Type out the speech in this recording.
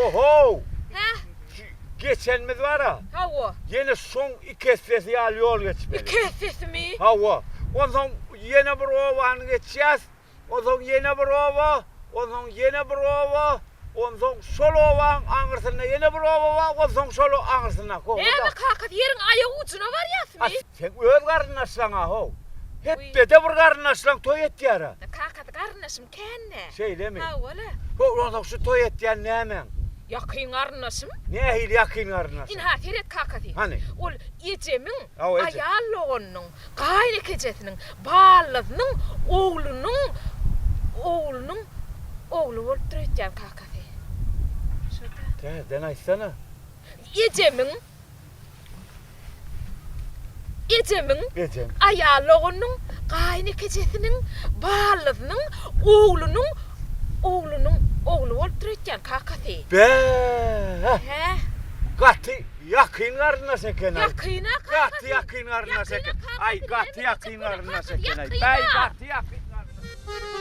Ohow! Hä? Şu geçenimiz bar-a. Hawa. Ýene şoň iki essesi ýaly ýol geçmeli. Iki essesimi? Hawa. Onsoň ýene bir obany geçýäs. Onsoň ýene bir oba, onsoň ýene bir oba, onsoň şol obaň aňyrsynda ýene bir oba bar, onsoň şol aňyrsynda. Näme kakasy, ýeriň aýak ujuna barýasmy? A seň öz garyndaşlaň-a how. Hepdede bir garyndaşlaň toý etýär-ä. Kakasy garyndaşym kän-dä. Şeýlemi? Hawa-la. How, onsoň şu toý etýän nämäň? Ýakyn garyndaşym. Nähili ýakyn garyndaşyň? Ynha, seret kakasy. Hany? Ol ejemiň Hawa, eje. aýal doganynyň Gaýynekejesiniň ballysynyň oglunyň oglunyň ogly bolupdyr öýtýän kakasy. Şo-da. Täzeden aýtsana. Ejemiň Ejemiň Ejeň. aýal doganynyň gaýynekejesiniň ballysynyň oglunyň oglunyň ogly bolupdyr öýtýän kakasy. Bä-ä! Hä? Gaty Ýakyn garyndaş eken-aý. Ýakyn-a kakasy. Gaty ýakyn garyndaş eken. Ýakyn-a kakasy. Aý, gaty ýakyn garyndaş eken-aý. Bäý, gaty ýakyn garyndaş.